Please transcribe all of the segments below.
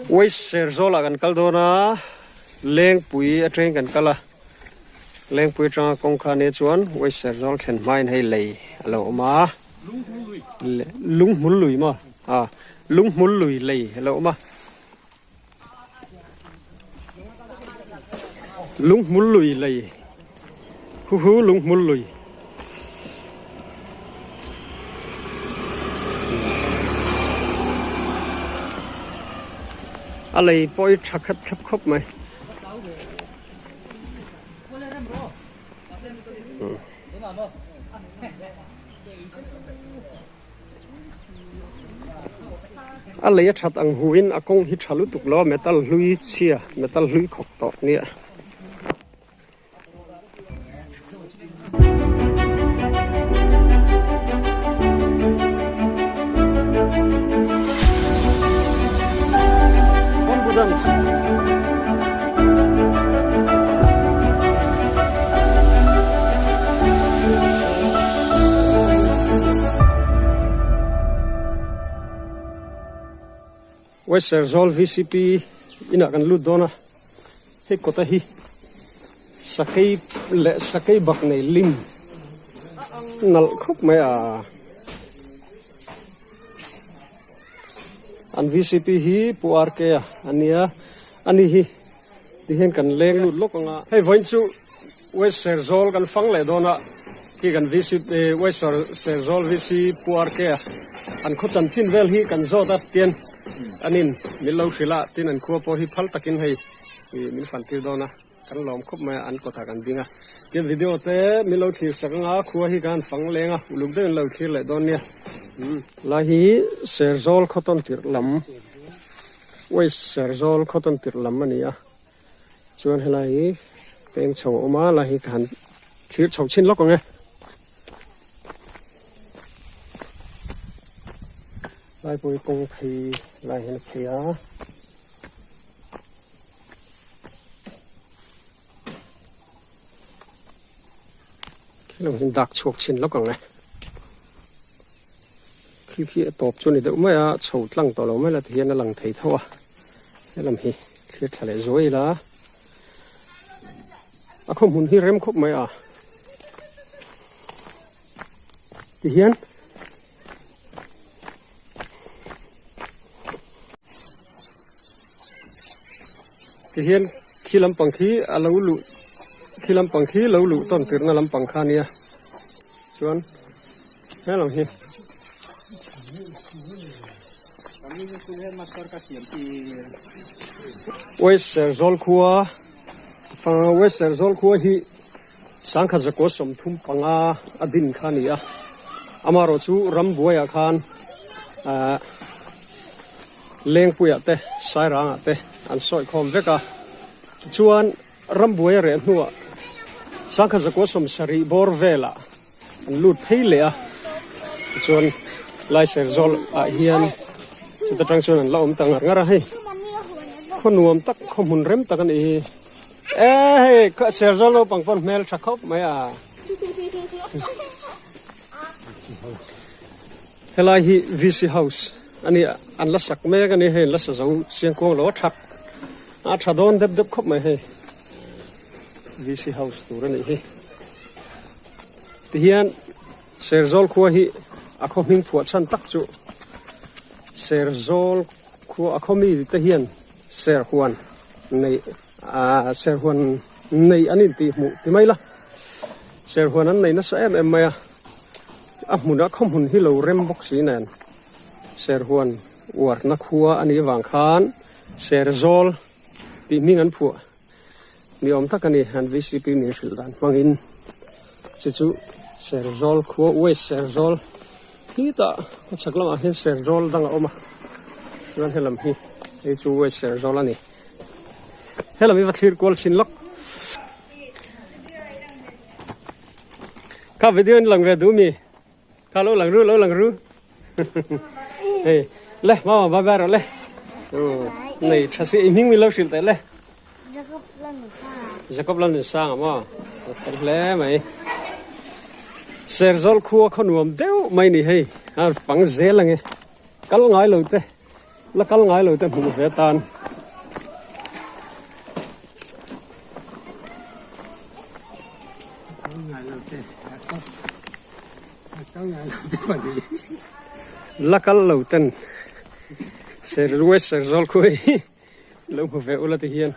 West Serzawl ah kan kal dawn a, Lengpui atangin kan kal a, Lengpui atanga kawng kha nia chuan West Serzawl thlen hmain hei lei a lo awm a, Lunghmul lui maw? A, Lunghmul lui lei a lo awm a. Lunghmul lui lei hu hu lunghmul lui. A lei pawh hi tha khat khep khawp mai. A lei a that ang hu in a kawng hi tha lutuk lo a metal hlui chhia metal hlui khawk tawh nia. West Serzawl VCP inah kan lut dawn a, hei kawta hi sakei leh sakei bak nei lim nalh khawp mai a. An VCP hi Pu RK a ania, ani hi Tihian kan leng lut lawk ang a. Hei vawiin chu West Serzawl kan fang leh dawn a, khi kan VC West Serzawl VC Pu RK a an khaw chanchin vel hi kan zawt a tian anin min lo hrilh a, tin an khua pawh hi phal takin hei min fan tir dawn a, kan lawm khawp mai a, an kawtah kan ding a. Tin video te min lo thlir sak ang a, khua hi kan han fang leng a, uluk deuhin lo thlir leh dawn nia. Lai hi Serzawl khaw tawn tirh lam. West Serzawl khaw tawn tirh lam a ni a, chuan helai hi peng chho a awm a, lai hi ka han thlir chho chhin lawk ang e. Lai pawh hi kawng phei lai hian a phei a. Khi lam hian dak chhuak chhin lawk ang e. Khi khi a tawp chu a ni deuh mai a, chho tlang tawh lo mai la tihian a lang thei tho a, helam hi thlir thla leh zuai ila a khaw hmun hi rem khawp mai a tihian tihian khi lampang khi a lo luh khi lampang khi lo luh tawn tirhna lampang kha a nia chuan helam hi. West Serzawl khua West Serzawl khua hi sangkhat zakua 35 a din kha a ni a amaherawhchu rambuaiah khan ahh Lengpuiah te Sairangah te an sawi khawm vek a tichuan rambuai a reh hnuah sangkhat zakua 70 bawr velah an lut phei leh a tichuan lai Serzawl ah hian chuta tang chuan an la awm ta ngar ngar a hei khaw nuam tak khaw hmun rem tak a nih hi e hei Serzawl naupang pawn hmel tha khawp mai a. Helai hi VC House a ni a, an la sak mek a ni hei an la sa zo chiang kuang lo a that a tha dawn dep dep khawp mai hei VC House tur a nih hi tihian Serzawl khua hi a khaw hming phuah chhan tak chu Serzawl khua a khaw mi te hian Serhuan nei ah Serhuan nei an intih hmuh ti mai la Serhuan an nei nasa em em mai a. A hmun a khaw hmun hi lo rem bawk si nen Serhuan uarna khua a nih avang khan Serzawl tih hming an phuah ni awm tak a ni an VCP min hrilh dan hmangin chu chu Serzawl khua West Serzawl khitah khaw chhak lamah hian Serzawl dang a awm a chuan helam hi hei chu West Serzawl a ni helam hi va thlir kual chhin lawk. Kha video in lang ve du mi. Kha lo lang ru lo lang ru. Hey, le mama bye bye rồi le. Ừ, này thật sự mình mình lâu xịn tới le. Jacob lan sang. Jacob lan sang à mà. Thật le mày. Serzol khua kho nuam deuh mai ni hei. A fang zel ange. Kal ngai lo te. La kal ngai lo te hmuh ve atan. La kal lo ten ser west Serzawl khuai hi lo hmu ve ula ti hian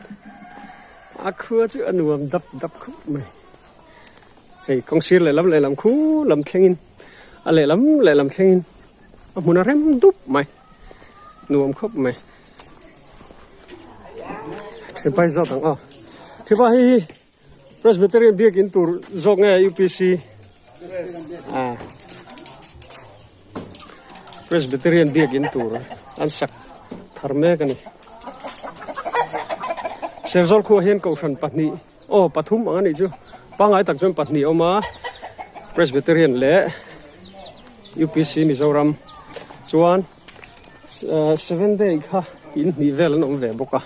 a khua chu a nuam dap dap khawp mai. Hei kawng sir lehlam lehlam khu lam thlengin a lehlam lehlam thlengin a hmun a rem dup mai nuam khawp mai. Thipai zawt ang aw thipa hei hi Presbyterian biakin tur zawk nge UPC ah Presbyterian biakin tur an sak thar mek a ni. Serzawl khuah hian kohhran pahnih aw pathum ang a nih chu pangngai tak chuan pahnih a awm a Presbyterian leh UPC Mizoram chuan Seven day kha inhnih vel an awm ve bawk a.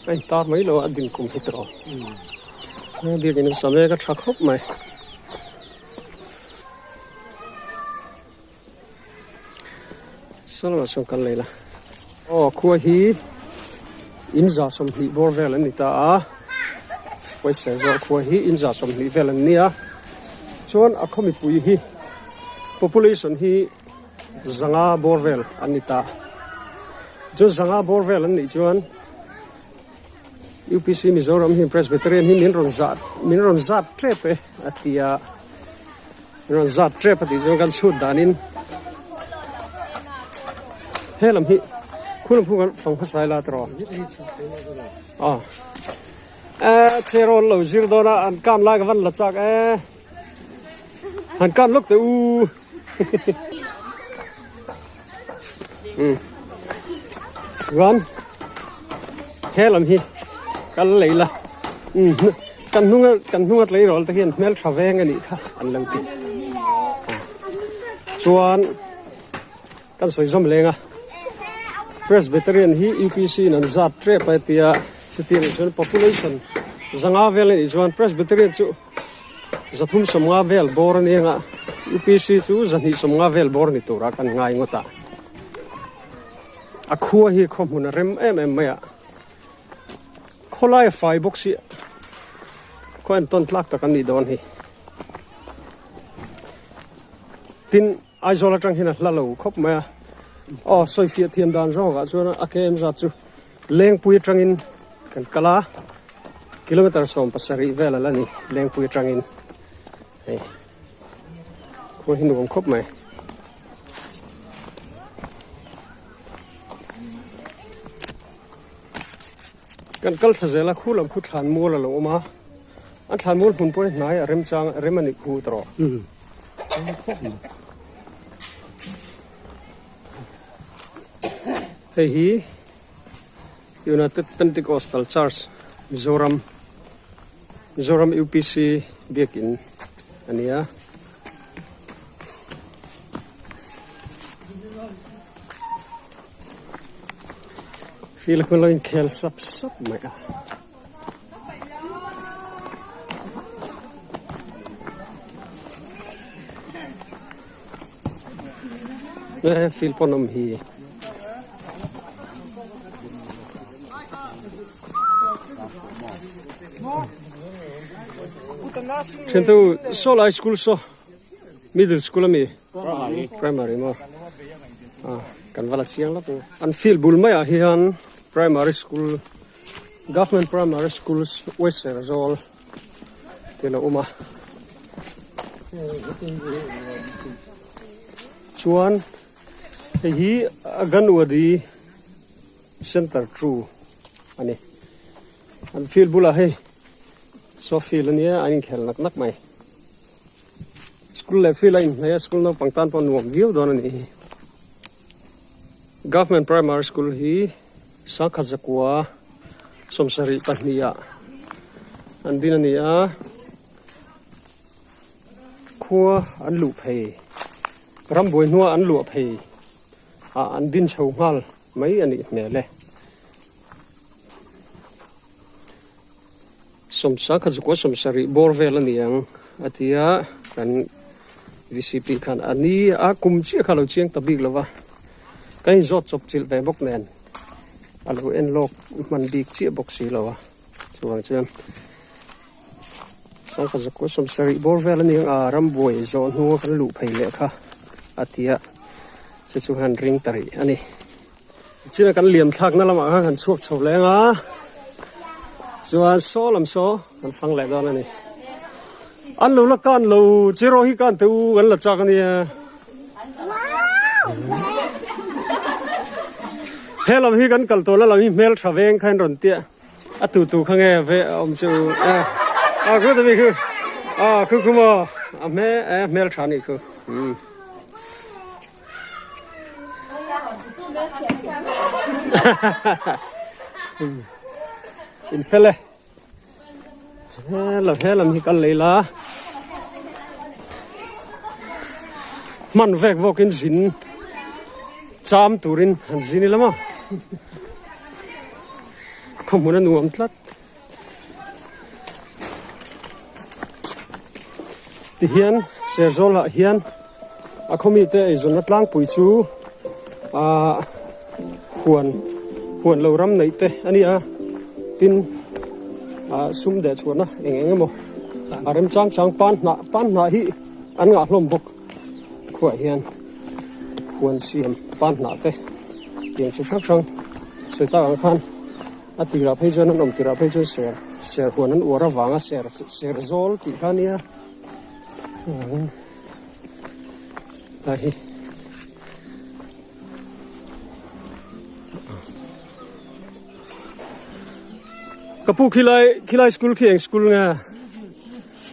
A intar mai lo a din kum hi tawh a biakin a sa mek a tha khawp mai. Saw lamah sawn kal leh ila aw khua hi in za 20 bawr vel an ni ta a pawisa zawh khua hi in za 20 vel an ni a chuan a khaw mipui hi population hi zanga bawr vel an ni ta chuan zanga bawr vel an nih chuan U_P_C Mizoram hi Presbyterian hi min rawn zah min rawn zat tep e a ti a. Rawn zat tep a tih chuan kan chhut danin he lam hi khu lam khu kan fang hmasa ila tawh a e cherawn lo zir dawn a an kan lai ka van la chak e han kan lawk teh u chuan he lam hi kal lei la kan hnunga kan hnunga tleirawl te hian hmeltha veng a nih kha an lo ti chuan kan sawi zawm leng a Presbyterian hi U_P_C in an zat tep a tia chutiang chuan population zanga vel a nih chuan Presbyterian chu. Zathum sawmnga vel bawr a ni anga UPC chu zahnih sawmnga vel bawr ni tura kan ngai ngawt a. A khua hi khaw hmun a rem em em mai a. Khawlai a fai bawk si khaw entawn tlak tak an nih dawn hi. Tin Aizawl atang hian a hla lo khawp mai a. Aw sawifiah thiam dan zawngah chuan a KM zat chu Lengpui atangin kan kal a, kilometer 17 vel a la ni Lengpui atangin hei khua hi nuam khawp mai. Kan kal thla zel a khu lam khu thlan mual a lo awm a, an thlan mual hmun pawh hi hnai a remchang rem a nih khu ta rawh. Hei hi United Pentecostal Church Mizoram Mizoram UPC biakin a ni a. Field hmel a inkhel sap sap mai a. Eh field pawn awm hi. Thiantu saw lai school saw middle school ami primary maw ah kan va la chiang lawk ang an field bul maiah hian primary school government primary school west Serzawl te a lo awm a. Chuan hei hi Anganwadi center 2 a ni. An field bulah hei saw field a nia an inkhel nak nak mai. School leh field a inhnaih a school naupang tan pawh nuam viau dawn a nih hi. Government primary school hi sangkhat zakua 72 ah an din a ni a. Khua an luh phei, rambuai hnua an luah phei ah an din chho nghal mai a nih hmel e. Sawmsangkhat zakua sawmsarih bawr vel a ni ang a ti a, kan VCP khan a ni a kum chiah kha a lo chiang ta bik lo va, kan inzawt chawp chilh ve bawk nen a lo en lawk hman bik chiah bawk si lo a, chuvang chuan sangkhat zakua sawmsarih bawr vel a ni ang a rambuai zawh hnunga kan luh phei leh kha a ti a, chu chu han ring ta rih a ni. China kan liam thlakna lamah khan kan chhuak chho leng a, chuan saw lam saw kan fang leh dawn a ni. An lo la kan lo cheraw hi kan te u kan la chak a nia. He lam hi kan kal tawhna lam hi hmel tha veng kha in rawn tia a tu tu kha nge ve a awm chu a a khu te mi khu a khu khu maw a hme a hmel tha ni khu. In fel e helam helam hi kal lei la hman vek vawk in zin cham turin han zin ila maw khawhmun a nuam tlat. Tihian Serzawl ah hian a khaw mite eizawnna tlangpui chu ahh huan huan lo ram neih te a ni a tin ahh sum deh chhuahna eng eng emaw a remchang chang pan hnah pan hnah hi an ngah hlawm bawk khuaah hian huan siam pan hnah te tiang chi hrang hrang sawi tak ang khan. A tirah phei chuan an awm tirah phei chuan ser ser huan an uar avanga ser ser zawl tih kha ania chuvangin tlai hi ka pu khilai khilai school khi eng school nge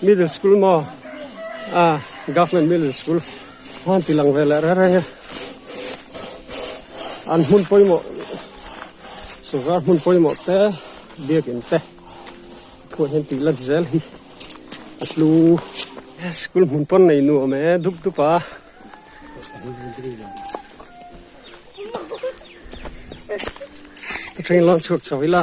middle school maw a government middle school han ti lang ve leh reng reng e an hmun pawimawh sawrkar hmun pawimawh te biakin te phuah hian tih lat zel hi a hlu school hmun pawn nei nuam e dup dup a. Train lawn chhuak chho ila.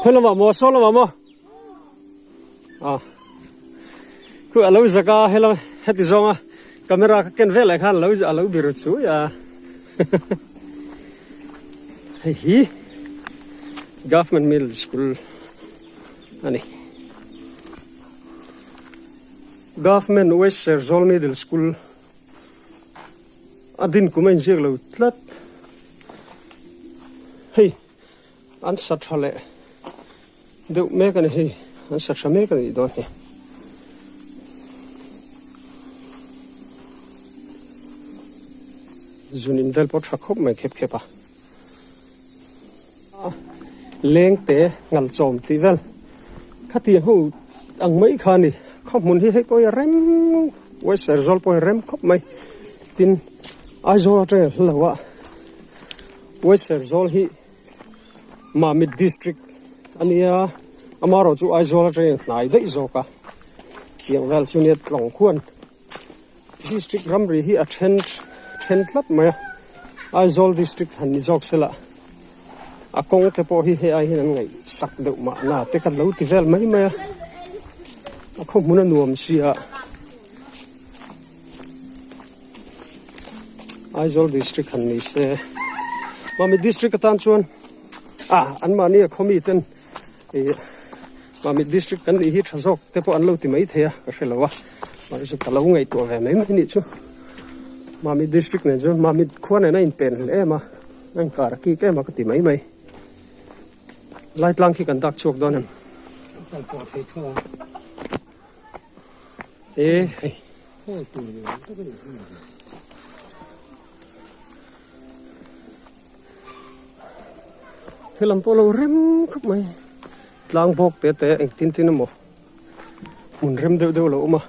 Khawi lamah maw saw lamah maw ah khu alo zak a helai heti zawnga camera ka ken veleh khan alo alo bir chui a hei hi government middle school a ni. Government West Serzawl Middle School a din kum a inziak lo tlat. Hei an sa tha leh deuh mek a ni hei an sa tha mek a nih dawn hi. Zun in vel pawh tha khawp mai khep khep a. Lengte ngalchawm tih vel khatiang ho ang mai kha a ni khaw hmun hi hei pawh hi a rem West Serzawl pawh hi a rem khawp mai tin Aizawl atanga hla lo a West Serzawl hi Mamit district a nia amaherawh chu Aizawl atanga hnai daih zawk a tiang vel chu nia tlawng khuan. District ramri hi a then then tlat mai a, Aizawl district han ni zawk sela a kawng te pawh hi hei ai hian an ngaih sak deuh mahna te ka lo ti vel mai mai a, a khaw hmun a nuam si a, Aizawl district han ni se Mami district atan chuan ah anmahni a khaw mi ten. Ih Mamit district kan nih hi tha zawk te pawh an lo ti mai thei a ka hre lo a mahse ka lo ngaihtuah ve mai mai nih chu Mamit district nen chuan Mamit khua nen a inpen hle em a a inkar a kik em a ka ti mai mai lai tlang khi kan dak chhuak dawn em e hei. Helam pawh a lo rem khawp mai tlang bawk te te eng tin tin emaw hmun rem deuh deuh a lo awm a.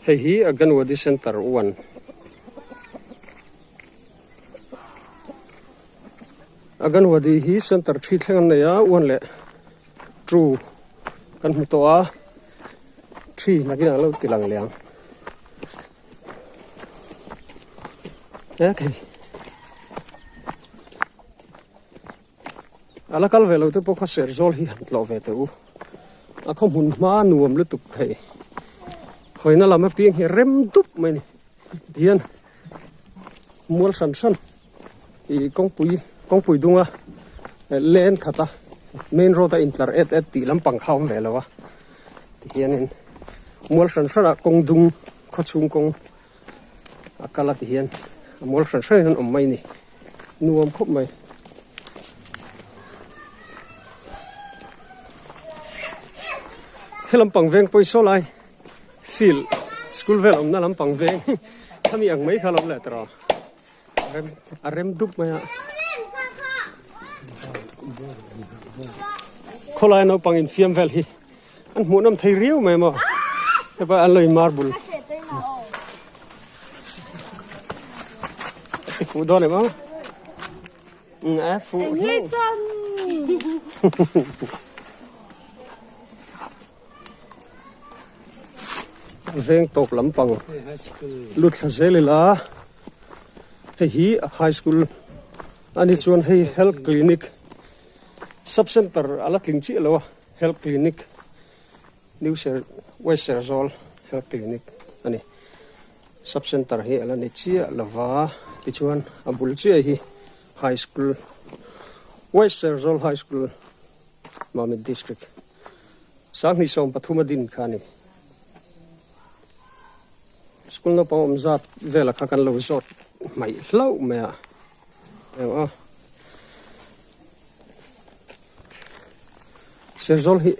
Hei hi Aganwadi Center 1. Anganwadi hi center thi thleng an nei a one leh two kan hmu tawh a three nakin ah lo ti lang leh ang okay a la kal ve lo te pawh kha Serzawl hi han tlawh ve teh u a khaw hmun hma nuam lutuk thei hawina lam apiang hi rem dup mai a ni tihian mual hran hran. Ih kawngpui kawngpui dunga lane khat a main road a intlar et et tih lampang kha a awm ve lo a tihianin mual hran hranah kawng dung khawchhung kawng a kal a tihian a mual hran hranin an awm mai a ni nuam khawp mai. He lampang veng pawh hi saw lai field school vel awmna lampang veng khami ang mai kha a lo awm leh tawh a. A rem dup mai a. Khawlai naupang infiam vel hi an hmuhnawm thei riau mai maw. Hepa an lo in marble. Ti fuh dawn em aw. A fuh hlauh. Veng tawp lampang lut thla zel ila hei hi high school a ni chuan hei health clinic sub center a la tling chiah lo a health clinic new ser west Serzawl health clinic a ni sub center hi a la ni chiah lo va tichuan a bul chiah hi high school west Serzawl high school Mamit district. Sanghnih 13 a din kha a ni. School naupang awm zat velah kha kan lo zawt hmaih hlauh mai a. Eng aw. Serzawl hi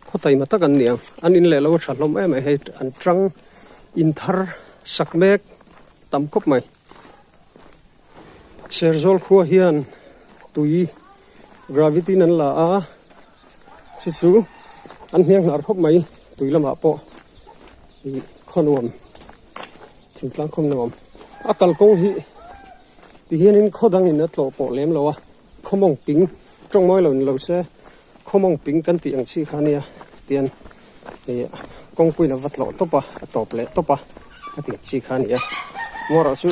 khaw taima tak an ni ang. An in leh lo a tha hlawm em mai hei an tang in thar sak mek tam khawp mai. Serzawl khua hian tui gravity in an la a chu chu an hniang hnar khawp mai tui lamah pawh ih khaw nuam thingtlang khaw nuam a kalkawng hi ti hianin khaw dangin a tlawh pawh lem lo a khaw mawng ping tawng mawi lo ni lo se khaw mawng ping kan tih ang chi kha ania tian ih kawngpuiin a va tlawh tawp a a tawp leh tawp a a tih ang chi kha a ni a amaherawh chu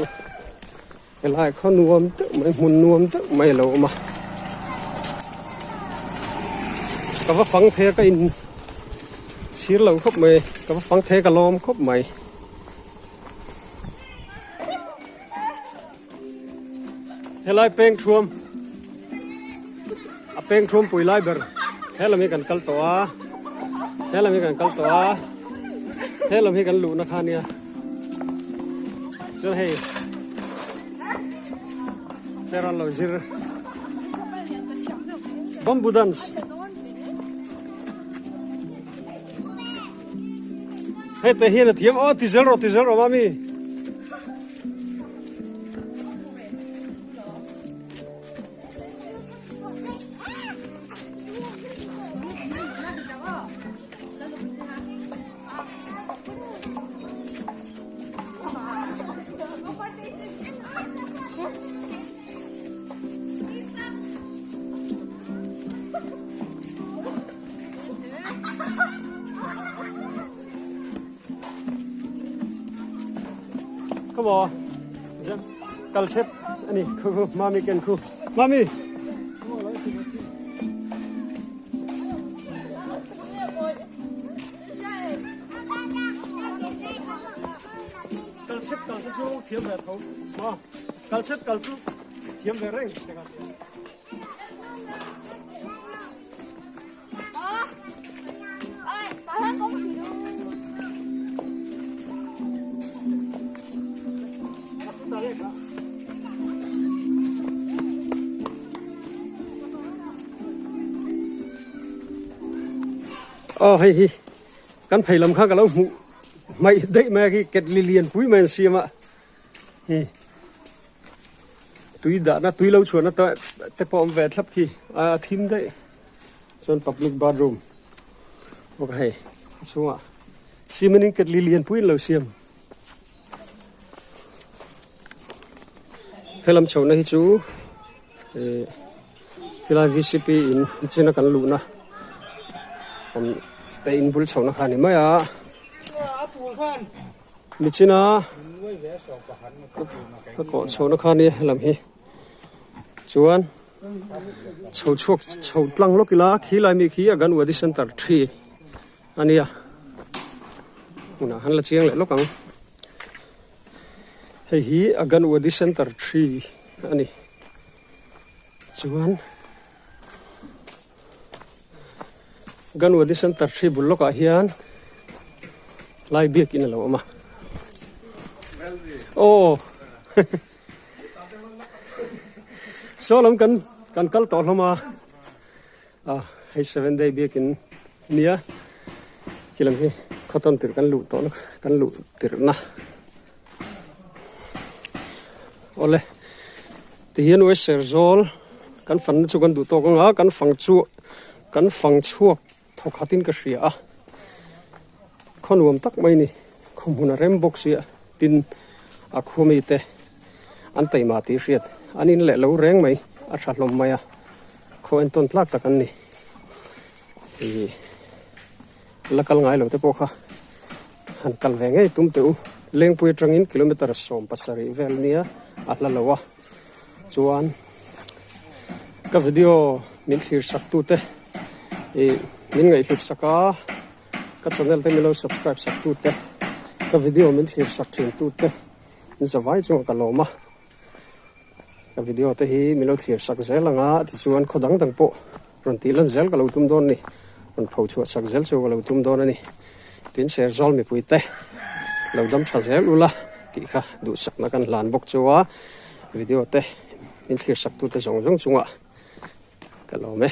Helai khaw nuam deuh mai hmun nuam deuh mai a lo awm a ka va fang thei a ka in chhir lo khawp mai ka va fang thei a ka lawm khawp mai. Helai peng thuam a peng thuam pui lai ber helam hi kan kal tawh a helam hi kan kal tawh a helam hi kan luhna kha ania. Chuan hei chair an lo zir bamboo dance hei te hian a thiam aw ti zel rawh ti zel rawh mami. Come on. Kal chep ani khu khu mami ken khu. Mami. Kal chep kal chu thiam ve tho ma kal chep kal chu thiam ve reng te ka tia. Aw hei hi kan phei lam kha ka lo hmuh hmaih daih mai a khi ketli lian pui mai an siam a hi tui dahna tui lo chhuahna te te pawh a awm ve thlap khi a thim daih chuan public bathroom bawk a hei a chhungah cement in ketli lian pui an lo siam. Helam chhohna hi chu. Ih khilai vcp in china kan luhna awm te in bul chhohna kha a ni mai a nichina ka kawh chhohna kha a nia helam hi chuan chho chhuak chho tlang lawk ila khilai mi khi Anganwadi center 3 a nia hmunah han la chiang leh lawk ang. Hei hi Anganwadi Center 3 a ni. Chuan Anganwadi Center 3 bul lawkah hian lai biakin a lo awm a. Aw Saw lam kan kan kal tawh hlawm a. A hei seven day biakin nia khi lam hi khawtawn tirh kan luh tawhna kan luh tirhna awle tihian uai serzawl kan fanna chu kan duh tawk anga kan fang chu kan fang chhuak thawk khatin ka hria a khaw nuam tak mai ni khaw hmun a rem bawk sia tin a khua mite an taima tih hriat an in leh lo reng mai a tha hlawm mai a. Khaw entawn tlak tak an ni. Ih la kal ngai lo te pawh kha han kal ve ngei tum teh u. Lengpui atangin kilometer 17 vel nia a hla lo a. Chuan ka video min thlir sak tu te ih min ngaihhlut sak a ka channel te min lo subscribe sak tu te ka video min thlir sak thin tu te in zavai chungah ka lawm a. Ka video te hi min lo thlir sak zel ang a tichuan khaw dang dang pawh rawn tih lan zel ka lo tum dawn a ni rawn pho chhuah sak zel chu ka lo tum dawn a ni tin Serzawl mipui te lo dam tha zel ula tih kha duhsakna kan hlan bawk chu a video te min thlir sak tute zawng zawng chungah ka lawm e.